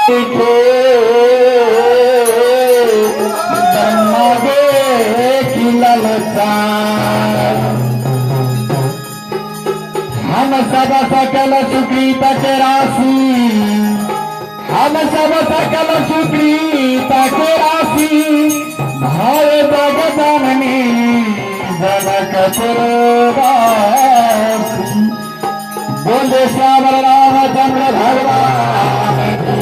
के ब्रह्मा देखि ललचा। हम सब सकल सुकृत के राशि, हम सब सकल सुकृत के राशि, भय जग जननी जनकपुर वासी। बोले श्याम रामचंद्र भगवान की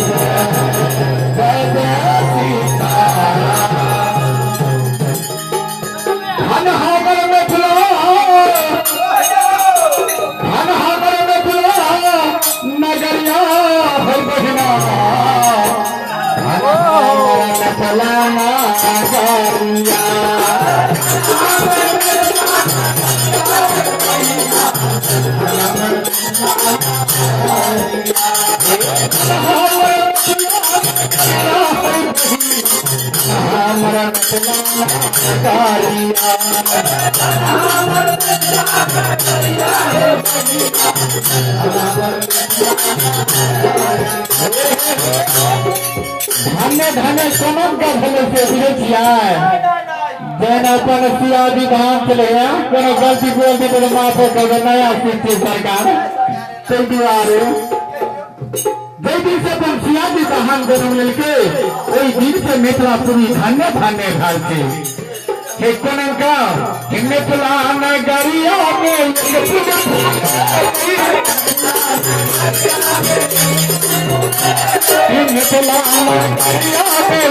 जय जय सीताराम। धन हमर मिथिला, धन हमर मिथिला नगरिया भई बहिना, धन हमर मिथिला नगरिया। हमर मिथिला नगरिया। धन्य धन्य कोना का भेलै से बुझै छियै? जेना अपन सिया विधान छलैया, कोनो गलती बोल दी तऽ माफ करबै, नया सीख सरकार। ताहि दुआरे जाहि दिन से अपन सिया विधान जन्म लेलकै ओहि दिन से मिथिलापुरी धन्य धन्य भेल छै। हे कोना का मिथिला नगरिया में मिथिला नगरिया में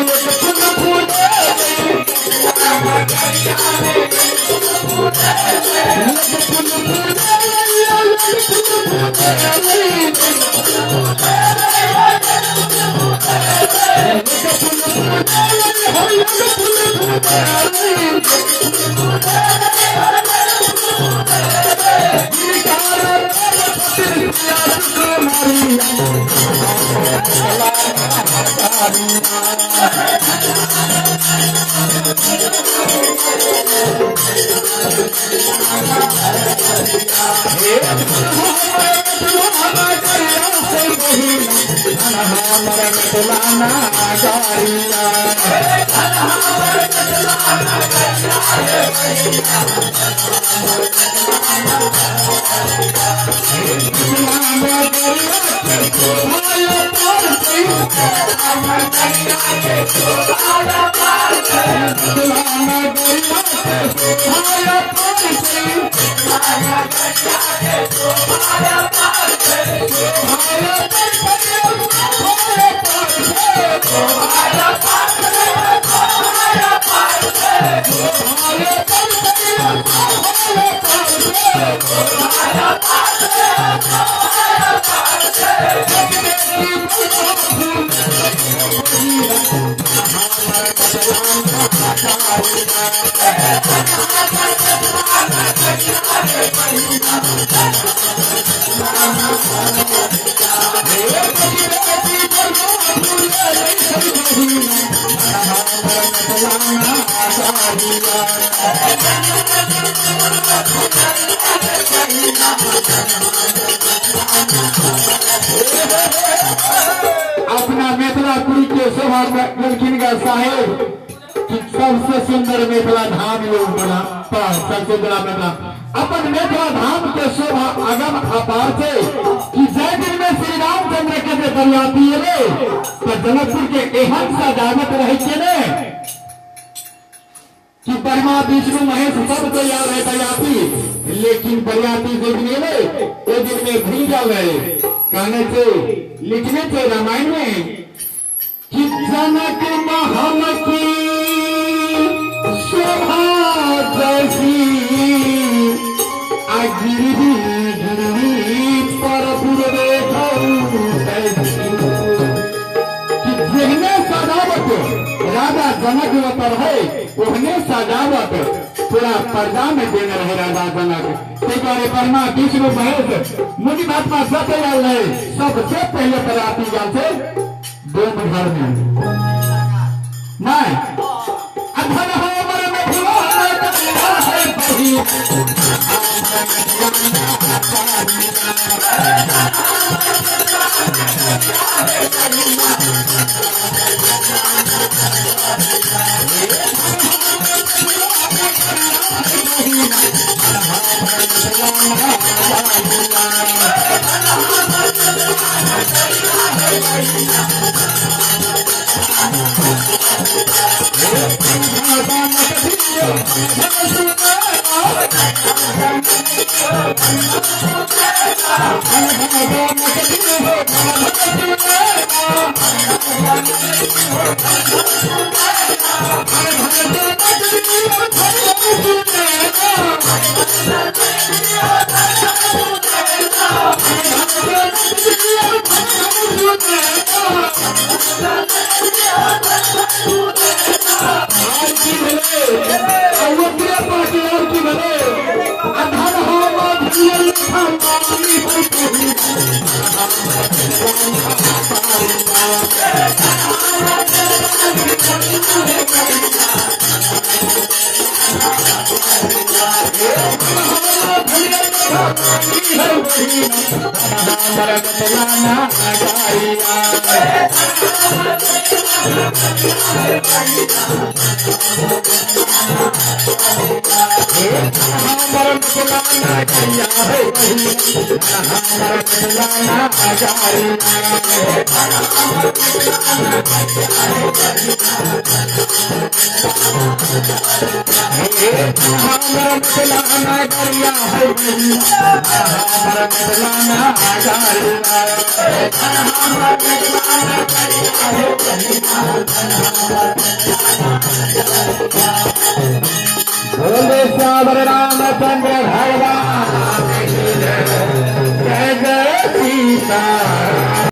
अपना मिथिलापुरी के शोभा गेलखिन गा साहेब कि सबसे सुंदर मिथिला धाम लोग बोला, सबसे बड़ा मिथिला अपन मिथिला धाम के शोभा अगम अपार छै कि जाहि दिन में श्री रामचंद्र के जे बरियाती एलै तो जनकपुर के एहन सजावट रहे के ने कि ब्रह्मा विष्णु महेश सब तैयार रहे बरियाती, लेकिन बरियाती जे दिन एलै ओहि दिन में भूल जावे। कहने से लिखने थे रामायण में कि जनक महल की शोभा जैसी आ गिरवी गिरवी पर कि जेहने सजावट राजा जनक पर है ओहने सजावट पूरा पर्दा में देने रहे राजा जनक। ताहि दुआरे ब्रह्मा विष्णु महेश मुनि महात्मा सब तैयार रहे, सबसे पहले बराती गेल छै डोम घर में। नहीं अधन हमर मिथिला नगरिया है Ramchandra भगवान जय जय सीता।